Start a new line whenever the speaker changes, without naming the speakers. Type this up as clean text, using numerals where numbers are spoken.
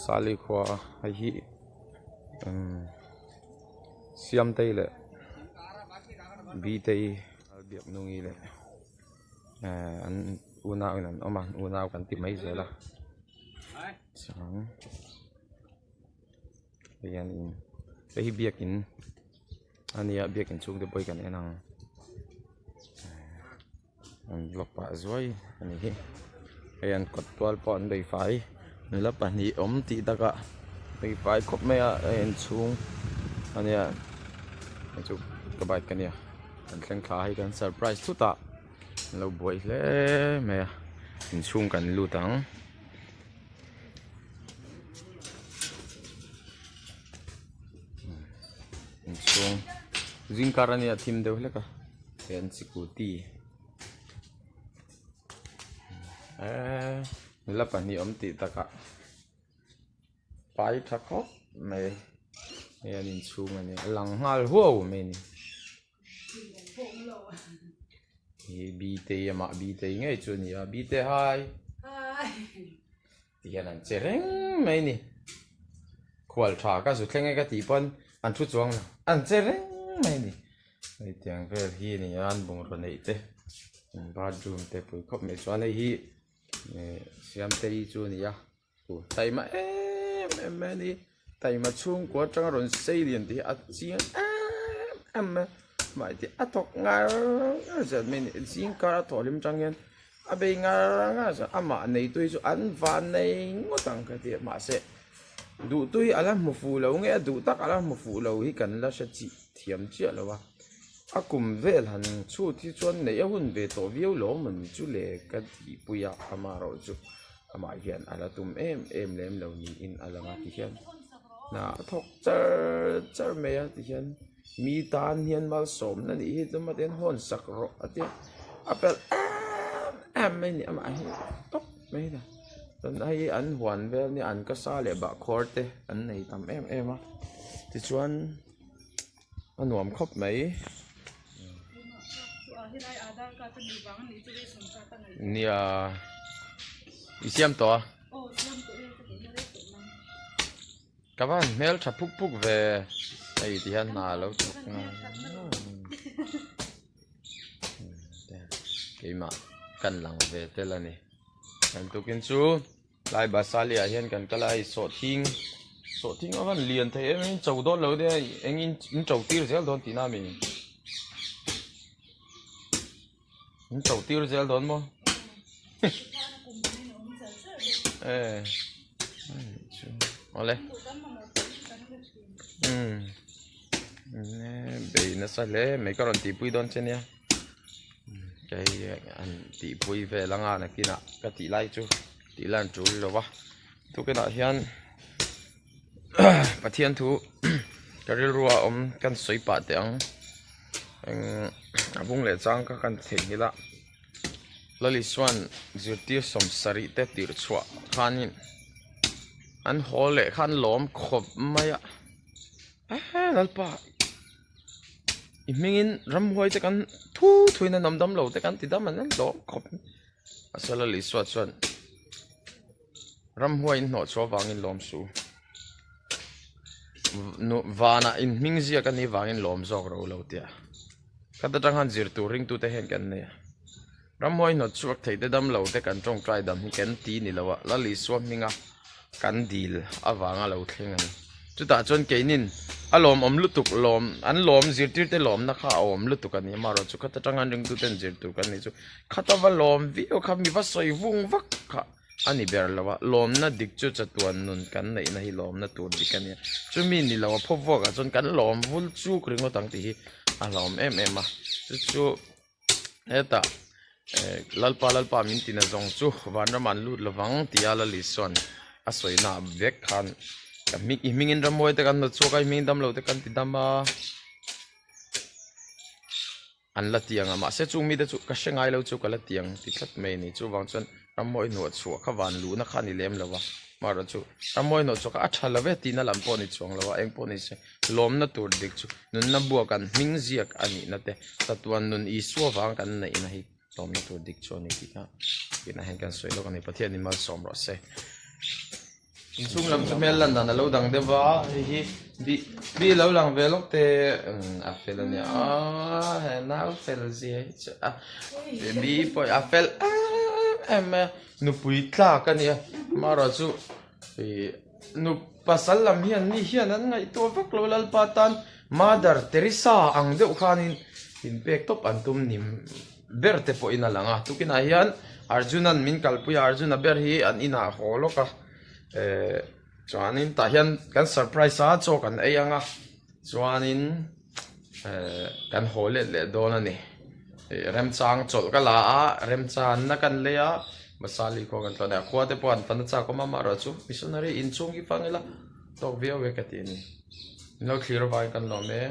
Sali khua hei hi Siamtei leh Bitei Biaknungi leh an unau in an awm a unau kan ti mai zel a chuan hei hian in hei hi biakin a nia biakin chhung te pawh hi kan en ang. An vlog pah zuai a ni hi hei an kawt tual pawh an bei fai nula pahnih awm tih takah bei fai khawp mai a hei inchhung a nia hei chu ka bike a nia kan thleng thla hi kan surprise thut a an lo buai hle mai a inchhung kan lut ang. Inchhung zingkar a nia thim deuh hlek a. Hian scooty eee nula pahnih awm tih takah pai tha khawp mai hei an inchhung a nia a lang nghal huau mai a ni hi btei amah btei ngei chu a ni a bte hai ti hian an che reng mai a ni khual tha ka zu thleng e ka tih pawn an thu chuang lo an che reng mai a ni. Hei tiang vel hi a ni a an bungraw neih te bathroom te pui khawp mai chuan hei hi eh Siamtei chu a ni a uh taima em em mai a ni taima chhungkua atanga rawn sei lian tih hi a chiang em em mai a mahni a thawk ngar ngar zet mai a ni zing kar a thawh hlim tang hian a bei ngar ngar zet amah neitu hi chu an van nei ngawt ang ka ti a mahse duhtu hi a la hmu fuh lo nge a duh tak a la hmu fuh lo hi kan la hre chih thiam chiah lo a a kum vel han chhut hi chuan neih a hun ve tawh viau lo a mawni chu le ka tih pui a amaherawh chu amah hian a la tum em em lem lo niin a lang a ti hian hna a thawk char char mai a ti hian. Mi tan hian malsawmna nih hi chu matin hawn sak rawh a tia a pelh em em mai a ni amah hi tawp mai a ni chuan hei hi an huan vel nia an kasa leh bahkhawr te an nei tam em em a tichuan a nuam khawp mai. Nia i siam tawh a. Ka van hmel tha phuk phuk ve hei ti hian hna alo thawk ngang keimah kan lang ve tel a ni kan tukin chu tlai basali ah hian kan kal a hei sawhthing sawhthing a van lian thei em em cho dawn lo te eng in in to tir zel dawn tihna a mi in to tir zel dawn maw e awle umm bei nasa hle mai ka rawn tihpui dawn che nia kei an tihpui vel anga nakinah ka tih lai chu tih lan tul lo va tukinah hian Pathian thu ka rilru a awm kan sawi pah teh ang eng a bung leh chang kha kan theihnghilh a Lalisuan zirtir sawmsarih te tirh chhuah khanin an haw leh khan lawm khawp mai a ehe lalpa i hmingin ramhuai te kan thu thuin an awm dam lo te kan ti dam an lawm khawp mahse Lalisua chuan. Ramhuai in hnawh chhuah avangin lawm su. Vanah in hming ziak a nih vangin lawm zawk ro lo tia. Khat atang khan zir tur ringtute hian kan nei a. Ramhuai hnawt chhuak thei te dam lo te kan tawngtai dam hi kan ti ni lo a, Lal Isua hminga kan dil avanga lo thleng a ni. Chutah chuan keinin a lawmawm lutuk lawm an lawm zirtirte lawmna kha a awm lutuk a ni. Amaherawhchu khat atang khan ringtuten zir tur kan nih chu khat ava lawm viau kha mi va sawi vung vak kha a ni ber lo a, lawmna dik chu chatuan nun kan neihna hi lawmna tur dik a nia. Chumi ni lo a phaw vuakah chuan kan lawm vul chuk ringawt ang tih hi a hlauhawm em em a, chu chu hetah eh Lalpa Lalpa min tina zawng chu vanram an lut lovang tia Lal Isua'n a sawina vek khan ka hming i hmingin ramhuai te kan hnawt chhuak a i hmingin damlo te kan ti dam a. An la tiang a, mahse chung mite chu ka hre ngai lo chu ka la tiang ti tlat mai a ni. Chuvang chuan ramhuai hnuah chhuah kha van luhna kha a ni lem lo va, amaherawh chu ramhuai hnuah chhuah kha a tha lo ve tihna lam pawh a ni chuang lo a, eng pawh ni se lawmna tur dik chu nunna bua kan hming ziak a nihna te, chatuan nun Isua vang kan neihna hi lawmna tur dik chu a ni tih kha tunah hian kan sawi lawk a ni. Pathianin malsawm rawh se. Inchhung lam chu hmel lan dan a lo dang deuh va, hei hi bi bi lo lang ve lawk te a fel a nia aw he nau fel zia hi chu a bi pawh a fel em em mai a, nupui tlak a nia amaherawh chu ih nu pasal lam hian mi hian an ngaihtuah vak lo Lalpa tan Mother Teresa ang deuh khanin inpek tawp an tum ni ber te pawhin a lang a tukinah hian Arjuna'n min kalpui a Arjuna ber hi an inah haw lawk a ehh chuanin tah hian kan surprise a chaw kan ei ang a chuanin ehh kan haw let leh dawn a ni ih remchang chawlh ka la a remchanna kan lei a Masali khua kan tlawn a khua te pawh an fan a chak awm a amaherawhchu missionary inchhung hi fang ila tawk viau e ka ti a ni min lo thlir avangin kan lawm e.